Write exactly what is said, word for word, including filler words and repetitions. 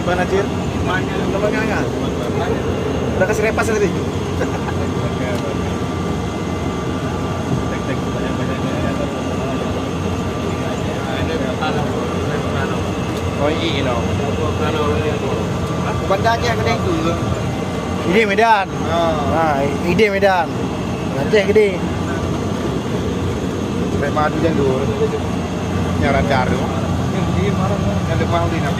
Mana, Cil? Teman kan? Udah kasih repas tadi. Oh, iya, no. Bukan dah aja kena itu. Idé Medan. Ha, idé Medan. Aceh gede. Sampai madu jalur. Nyaran jarum. Yang lemah udah nak